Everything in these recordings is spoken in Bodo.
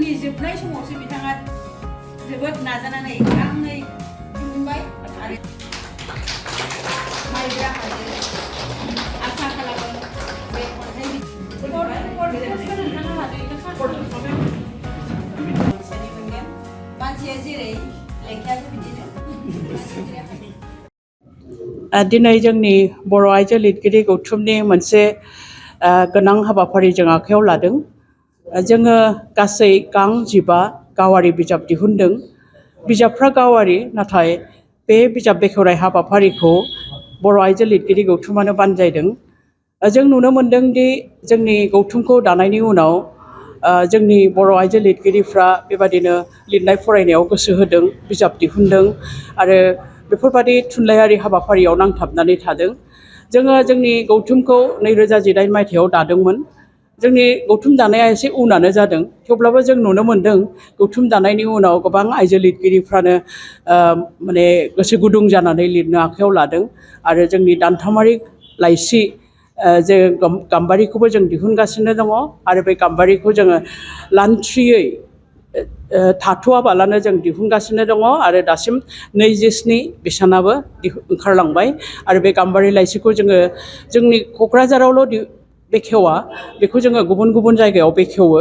जिउनि जोबनाय समावसो बिथाङा जोबोद नाजानानै गांनै दिहुनबाय आरो माइब्रा आरो आसा खालामो बे खन्थाइ मानसिया जेरै लेखायाबो बिदिनो दिनै जोंनि बर' आइजो लिरगिरि गौथुमनि मोनसे गोनां हाबाफारि जों आखायाव लादों। जोङो गासै गां 15 गावारि बिजाब दिहुनदों। बिजाबफ्रा गावारि, नाथाय बे बिजाब बेखेवनाय हाबाफारिखौ बर' आइजो लिरगिरि गौथुमानो बानजायदों। जों नुनो मोन्दों दि जोंनि गौथुमखौ दानायनि उनाव जोंनि बर' आइजो लिरगिरिफ्रा बेबादिनो लिरनाय फरायनायाव गोसो होदों, बिजाब दिहुनदों आरो बेफोरबादि थुनलाइयारि हाबाफारियाव नांथाबनानै थादों। जोङो जोंनि गौथुमखौ 2018 मायथाइयाव दादोंमोन। जोंनि गौथुम दानाया एसे उनानो जादों, थेवब्लाबो जों नुनो मोन्दों गौथुम दानायनि उनाव गोबां आइजो लिरगिरिफ्रानो माने गोसो गुदुं जानानै लिरनो आखायाव लादों आरो जोंनि दानथामारि लाइसि जे गाम्बारिखौबो जों दिहुनगासिनो दङ आरो बे गाम्बारिखौ जोङो लान्थ्रियै थाथ'आबालानो जों दिहुनगासिनो दङ आरो दासिम 27 बिसानाबो ओंखारलांबाय आरो बे गाम्बारि लाइसिखौ जोङो जोंनि क'क्राझारावल' बेखेवा, बेखौ जोङो गुबुन गुबुन जायगायाव बेखेवो।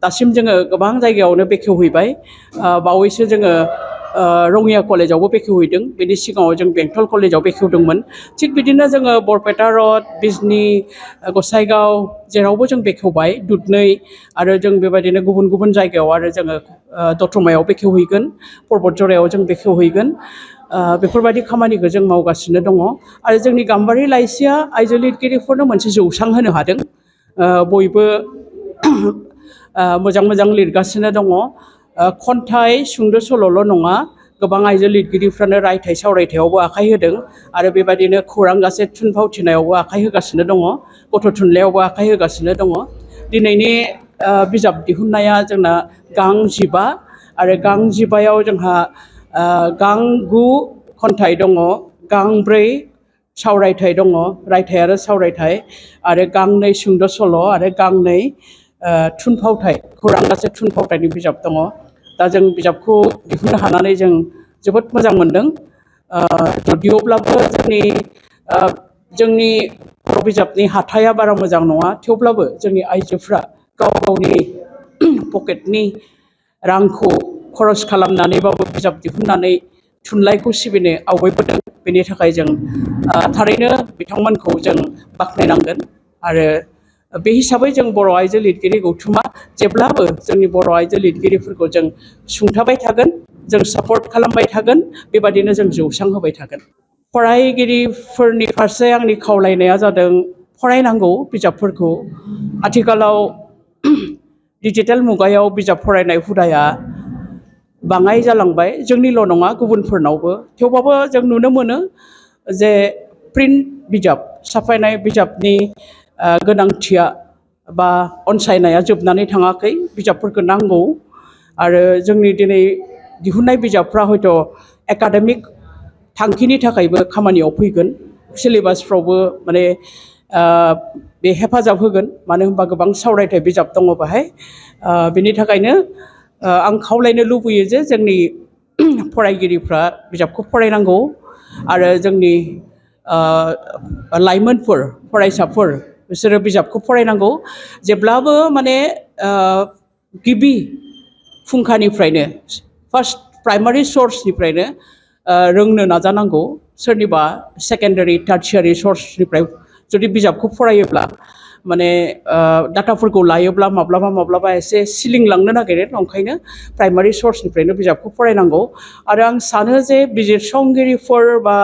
दासिम जोङो गोबां जायगायावनो बेखेवहैबाय। बावैसो जोङो रङिया कलेजावबो बेखेवहैदों। बेनि सिगाङाव जों बेंटल कलेजाव बेखेवदोंमोन। थिग बिदिनो जोङो बरपेटा रड, बिजनि, गसाइगाव जेरावबो जों बेखेवबाय, दुधनै आरो जों बेबायदिनो गुबुन गुबुन जायगायाव आरो जोङो दतमायाव बेखेवहैगोन, पर्बतझरायाव जों बेखेवहैगोन। बेफोरबायदि खामानिखौ जों मावगासिनो दङ आरो जोंनि गाम्बारि लाइसिया आइजो लिरगिरिफोरनो मोनसे जौसां होनो हादों। बयबो मोजां मोजां लिरगासिनो दङ। खन्थाइ, सुंद' सल'ल' नङा, गोबां आइजो लिरगिरिफ्रानो रायथाइ सावरायथायावबो आखाइ होदों आरो बेबायदिनो खौरां गासेट थुनफावथिनायावबो आखाइ होगासिनो दङ, गथ' थुनलाइयावबो आखाइ होगासिनो दङ। दिनैनि बिजाब दिहुननाया जोंना गां 15 आरो गां 15याव जोंहा गां 9 खन्थाइ दङ, गां 4 सावरायथाइ दङ, रायथाइ आरो सावरायथाइ आरो गां 2 सुंद' सल' आरो गां 2 थुनफावथाइ, खौरां गासेट थुनफावथायनि बिजाब दङ। दा जों बिजाबखौ दिहुननो हानानै जों जोबोद मोजां मोनदों। जदिअब्लाबो जोंनि बर' बिजाबनि हाथाया बारा मोजां नङा, थेवब्लाबो जोंनि आइजोफ्रा गाव गावनि पकेटनि रांखौ खरस खालामनानैबाबो बिजाब दिहुननानै थुनलाइखौ सिबिनो आवगायबोदों। बेनि थाखाय जों थारैनो बिथांमोनखौ जों बाख्नायनांगोन आरो बे हिसाबै जों बर' आइजो लिरगिरि गौथुमा जेब्लाबो जोंनि बर' आइजो लिरगिरिफोरखौ जों सुंथाबाय थागोन, जों सापर्ट खालामबाय थागोन, बेबादिनो जों जौसां होबाय थागोन। फरायगिरिफोरनि फारसे आंनि खावलायनाया जादों फरायनांगौ बिजाबफोरखौ। आथिखालाव डिजिटेल मुगायाव बिजाब फरायनाय हुदाया बाङाय जालांबाय, जोंनिल' नङा गुबुनफोरनावबो। थेवबाबो जों नुनो मोनो जे प्रिन्ट बिजाब, साफायनाय बिजाबनि गोनांथिया बा अनसायनाया जोबनानै थाङाखै। बिजाबफोरखौ नांगौ आरो जोंनि दिनै दिहुननाय बिजाबफ्रा हयथ' एकाडेमिक थांखिनि थाखायबो खामानियाव फैगोन, सिलेबासफ्रावबो माने बे हेफाजाब होगोन, मानो होनबा गोबां सावरायथाइ बिजाब दङ बाहाय। बिनि थाखायनो आं खावलायनो लुबैयो जे जोंनि फरायगिरिफ्रा बिजाबखौ फरायनांगौ आरो जोंनि लाइमोनफोर, फरायसाफोर बिसोरो बिजाबखौ फरायनांगौ। जेब्लाबो माने गिबि फुंखानिफ्रायनो, फार्स्ट प्राइमारि सर्सनिफ्रायनो रोंनो नाजानांगौ। सोरनिबा सेकेन्डारि टार्टियारि सर्सनिफ्राय जुदि बिजाबखौ फरायोब्ला माने डाटाफोरखौ लायोब्ला माब्लाबा माब्लाबा एसे सिलिंलांनो नागिरो। ओंखायनो प्राइमारि सर्सनिफ्रायनो बिजाबखौ फरायनांगौ आरो आं सानो जे बिजिरसंगिरिफोर बा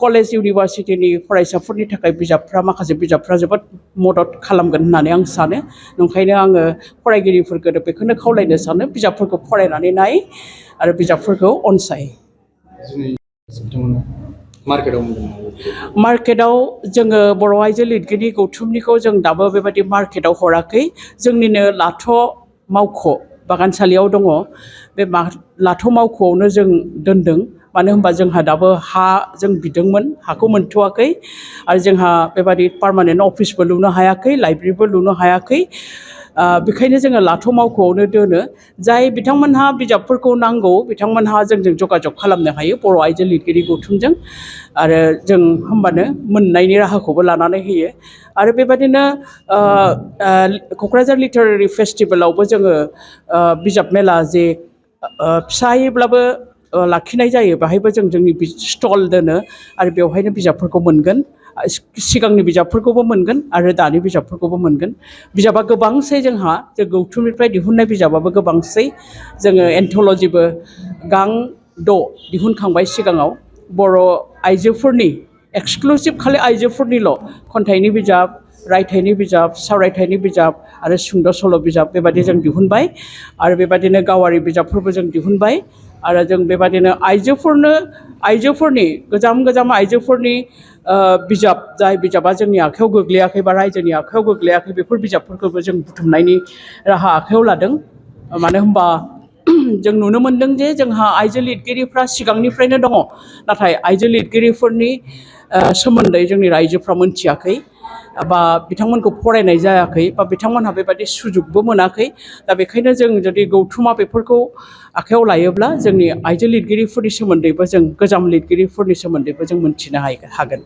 कलेज इउनिभारसिटिनि फरायसाफोरनि थाखाय माखासे बिजाबफ्रा जोबोद मदद खालामगोन होननानै आं सानो। ओंखायनो आङो फरायगिरिफोरखौ बेखौनो खावलायनो सानो, बिजाबफोरखौ फरायनानै नाय आरो बिजाबफोरखौ अनसाय। मार्केटआव जोङो बर' आइजो लिरगिरि गौथुमनिखौ जों दाबो बेबायदि मार्केटआव हराखै। जोंनिनो लाथ' मावख' बागानसालियाव दङ। बे लाथ' मावख'आवनो जों दोनदों, मानो होनबा जोंहा दाबो जों बिदोंमोन, हाखौ मोनथ'वाखै आरो जोंहा बेबायदि पार्मानेन्ट अफिसबो लुनो हायाखै, लाइब्रेरिबो लुनो हायाखै। बेखायनो जोङो लाथ' मावख'आवनो दोनो जाय बिथांमोनहा बिजाबफोरखौ नांगौ बिथांमोनहा जोंजों जगाजग खालामनो हायो बर' आइजो लिरगिरि गौथुमजों आरो जों होमबानो मोननायनि राहाखौबो लानानै होयो आरो बेबादिनो क'क्राझार लिटारेरि फेस्टिभेलावबो जोङो बिजाब मेला जे फिसायैब्लाबो लाखिनाय जायो बेहायबो जों जोंनि स्टल दोनो आरो बेवहायनो बिजाबफोरखौ मोनगोन सिगांनि बिजाबफोरखौबो मोनगोन आरो दानि बिजाबफोरखौबो मोनगोन बिजाबा गोबांसै जोंहा जों गौथुमनिफ्राय दिहुननाय बिजाबाबो गोबांसै जोङो एन्थ'लजिबो गां 6 दिहुनखांबाय सिगाङाव बर' आइजोफोरनि एक्सक्लुसिभ खालि आइजोफोरनिल' खन्थाइनि बिजाब रायथाइनि बिजाब सावरायथाइनि बिजाब आरो सुंद' सल' बिजाब बेबादि जों दिहुनबाय आरो बेबादिनो गावारि बिजाबफोरबो जों दिहुनबाय आरो जों बेबादिनो आइजोफोरनि गोजाम आइजोफोरनि बिजाब जाय बिजाबा जोंनि आखायाव गोग्लैयाखै बा रायजोनि आखायाव गोग्लैयाखै बेफोर बिजाबफोरखौबो जों बुथुमनायनि राहा आखायाव लादों मानो होनबा जों नुनो मोनदों जे जोंहा आइजो लिरगिरिफ्रा सिगांनिफ्रायनो दङ नाथाय आइजो लिरगिरिफोरनि सोमोन्दै जोंनि रायजोफ्रा मोनथियाखै बा बिथांमोनखौ फरायनाय जायाखै बा बिथांमोनहा बेबायदि सुजुगबो मोनाखै दा बेखायनो जों जुदि गौथुमा बेफोरखौ आखायाव लायोब्ला जोंनि आइजो लिरगिरिफोरनि सोमोन्दैबो जों गोजाम लिरगिरिफोरनि सोमोन्दैबो जों मोनथिनो हागोन